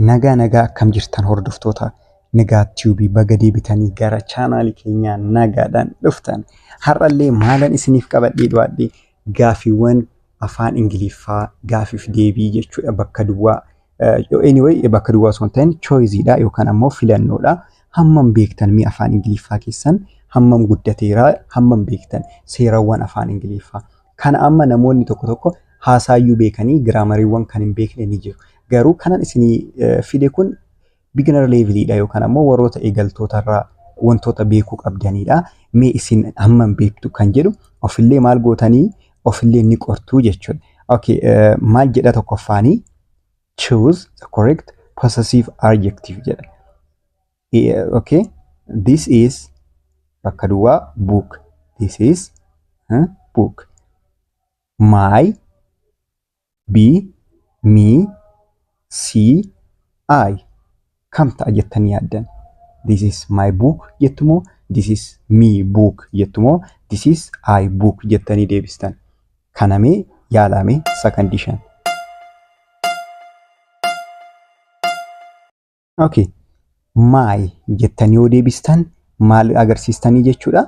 Nagaa nagaa, akkam jirtan hordoftoota Nagaa Tube? Baga deebitanii gara chaanaalii keenyaa nagaadhaan dhuftan. Har'allee maalan isiniif qabadhee dhuwaadhe? Gaafiiwwan afaan Ingiliffaa gaafiif deebii jechuudha, bakka duwwaa. Anyway, bakka duwwaa osoo hin ta'in choiceidha yookaan ammoo filannoodha. Hammam beektan mi afaan Ingiliffaa keessan hammam guddateera, hammam beektan seerawwan afaan Ingiliffaa? Kana amma namoonni tokko tokko haasaayyuu beekanii giraamariiwwan kan hin beekne ni jiru. Garuu kanan isinii fide kun beginner levelidha yookaan ammoo warroota eegaltootarraa wantoota beekuu qabdanidha. Mee isin hammam beektu kan jedhu ofillee maal gootanii ofillee ni qortuu jechuudha. Okay, maal jedha tokkoffaanii? Choose the correct possessive adjective jedha. Okay, this is bakka duwwaa book. This is book. My, B, me, C, I. Kam ta'a jettanii yaaddan? This is my book jettu moo, this is me book jettu moo, this is I book jettanii deebistan? Kanamee yaalame sakandii 5. Okay. My jettanii yoo deebistan maal agarsiistanii jechuudha?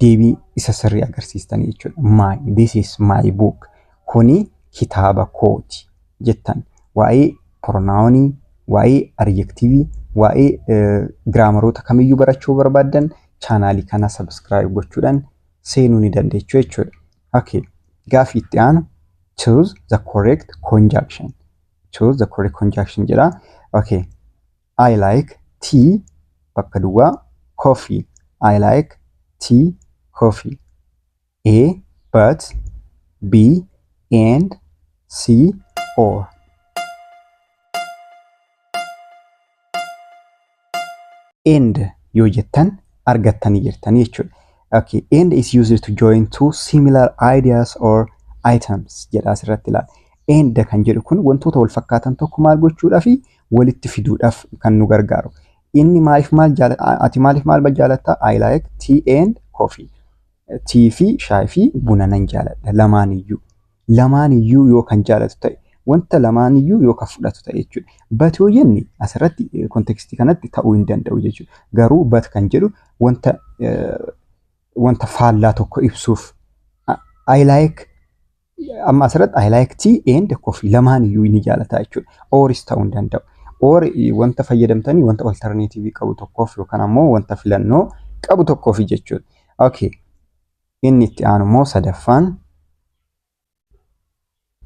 Deebii isa sirrii agarsiistanii jechuudha. My, this is my book. Kuni kitaaba kooti jettan. Waa'ee pronounii, waa'ee adjectivii, waa'ee giraamaroota kamiyyuu barachuu barbaaddan chaanaalii kana subscribe gochuudhaan seenuu ni dandeechu jechuudha. Okay. Gaaffii itti aanu, choose the correct conjunction. Choose the correct conjunction jedha. Okay. I like tea bakka duwwaa coffee. I like tea coffee. A, but, B, and, C, or. And yoo jettan argattanii jirtanii jechuudha. Okay. And is used to join two similar ideas or items jedha asirratti ilaala. And kan jedhu kun wantoota wal fakkaatan tokko maal gochuudhaaf, walitti fiduudhaaf kan nu gargaaru. Inni maaliif maal ati maaliif maal jaalatta? I like tea and coffee. Tea fi shaayii fi buna nan jaaladha lamaaniyyuu. Lamaaniyyuu yoo kan jaalatu ta'e, wanta lamaaniyyuu yoo kan fudhatu ta'e jechuudha. But yoo jenne asirratti kontekstii kanatti ta'uu hin danda'u jechuudha. Garuu but kan jedhu wanta faallaa tokko ibsuuf. I like, amma asirratti I like tea and coffee, lamaaniyyuu ni jaalata jechuudha. Oris ta'uu hin danda'u. Or wanta fayyadamtanii wanta alternative qabu tokkoof yookaan ammoo wanta filannoo qabu tokkoof jechuudha. Okay. Inni itti aanu immoo sadaffaan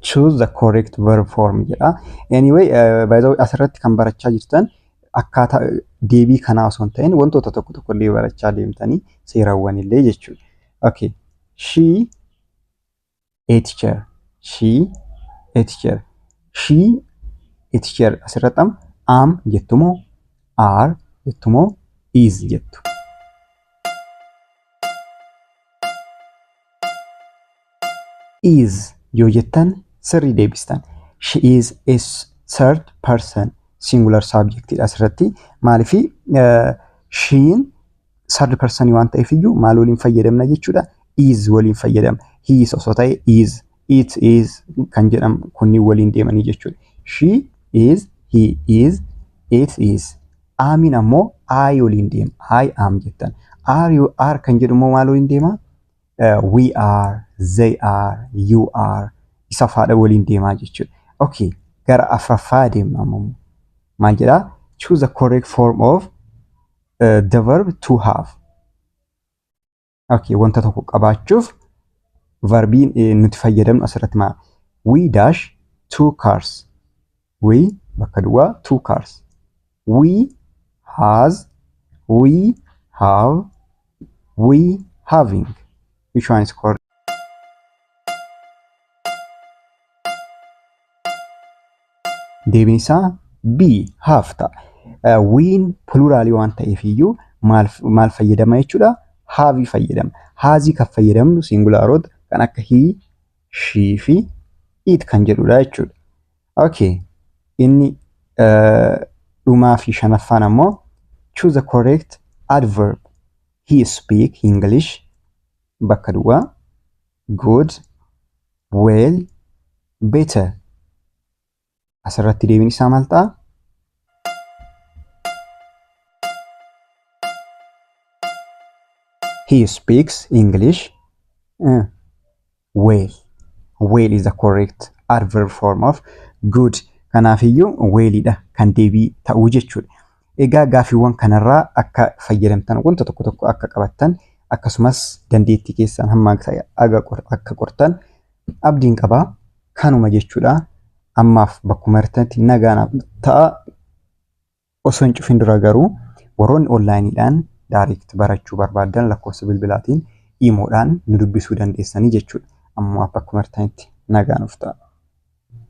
choose the correct verb form jedha. Anyway, by the way, asirratti kan barachaa jirtan akkaataa deebii kanaa osoo hin ta'in wantoota tokko tokko illee barachaa deemtanii, seerawwan illee jechuudha. Okay. She a teacher. She a teacher. She a teacher, asirratti amma am jettumoo, are jettumoo, is jettu? Is yoo jettan sirrii deebistan. She is a third person singular subject dha asirratti. Maaliifi she'n third person waan ta'eef iyyuu maal waliin fayyadamna jechuudha? Is waliin fayyadamna. He is osoo ta'e is, it is kan jedhamu kunniin waliin deemanii jechuudha. She is, he is, it is. Amiin ammoo I waliin deema. I am jettan. Are, you are kan jedhu immoo maal waliin deema? We are, they are, you are isa faadha waliin deemaa jechuudha. Okay, gara afraffaa deemna ammoo. Maal jedhaa? Choose the correct form of the verb to have. Okay, wanta tokko qabaachuuf verbiin nuti fayyadamnu asirratti maal? We dash two cars. We bakka duwwaa two cars. We has, we have, we having. Which one is correct? Deebiin isaa B, have ta'a. We'n pluraalii waan ta'eef iyyuu maal maal fayyadama jechuudha? Have fayyadama. Hasii kan fayyadamnu singulaarota kan akka he, she fi it kan jedhudha jechuudha. Okay. Inni dhumaa fi shanaffaan ammoo choose the correct adverb. He speak English bakka duwwaa good, well, better. Asirratti deebiin isaa maal ta'a? He speaks English well. Well is the correct adverb form of good. Kanaafiyyuu wellidha kan deebii ta'uu jechuudha. Egaa gaaffiiwwan kanarraa akka fayyadamtan, wanta tokko tokko akka qabattan, akkasumas dandeettii keessan hamma akka qortan abdiin qabaa. Kanuma jechuudha. Ammaaf bakkuma jirtanitti nagaan ta'a. Osoo hin cufin dura garuu warroonni onlineiidhaan direct barachuu barbaadan lakkoofsa bilbilaatiin imoodhaan nu dubbisuu dandeessanii jechuudha. Ammaaf bakkuma jirtanitti nagaan of ta'a.